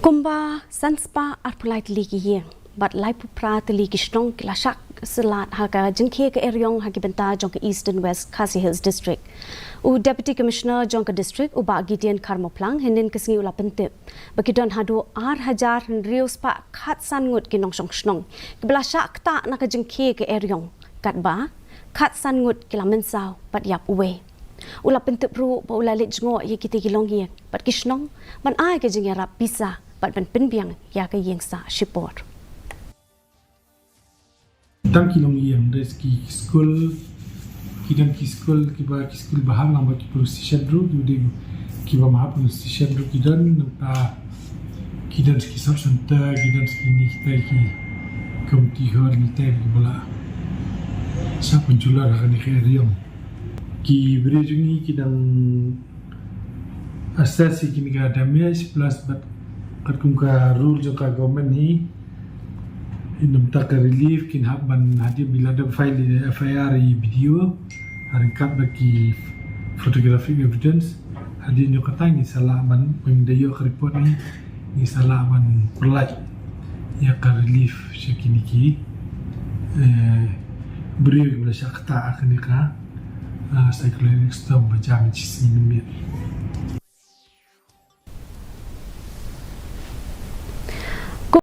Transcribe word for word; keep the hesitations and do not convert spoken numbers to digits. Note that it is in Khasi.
Kumba san spah arphew lai tylli ki ïing bad laiphew phra tylli ki shnong ki la shah syllad ha ka jingkhie ka eriong ha ki bynta jong ka Eastern West Khasi Hills District. U Deputy Commissioner jong ka district, u Bah Gideon Kharmawphlang, hynnin ka sngi u la pyntip ba ki don haduh ar hajar hynriew spah khatsan ngut ki nongshong shnong kiba la shah ktah na ka jingkhie ka eriong, katba khatsan ngut ki la mynsaw bad ïap uwei. U la pyntip ruh ba u la leit jngoh ïa kita ki longïing bad ki shnong ban ai ka jingïarap pisa bad ban pynbiang ïa ka ïing sah shipor. Tang ki longïing, da ki skul, ki don ki skul kiba, ki skul ba hap lang bad ki police station ruh, ki dei kiba ma hap police station ruh ki don, nangta ki don ki sub center, ki don ki ni kita ki community hall ni tai kiba la shah pynjulor ha kane ka eriong. Ki briew jong ngi ki dang assess ïa kine ka damage plus bad katkum ka rule jong ka government hi, ïa namar ka relief kin hap ban, hadien ba la dep file ïa F I R ïa B D O, ha ryngkat bad ki photographic evidence, hadien jong kata ngi sa lah ban, ban da ïoh ka report ngi, ngi sa lah ban pynlait ïa ka relief sha kine ki, eh, briew kiba la shah ktah ha kane ka, ah, cyclonic storm ba jia mynta shi sngi mynmiet.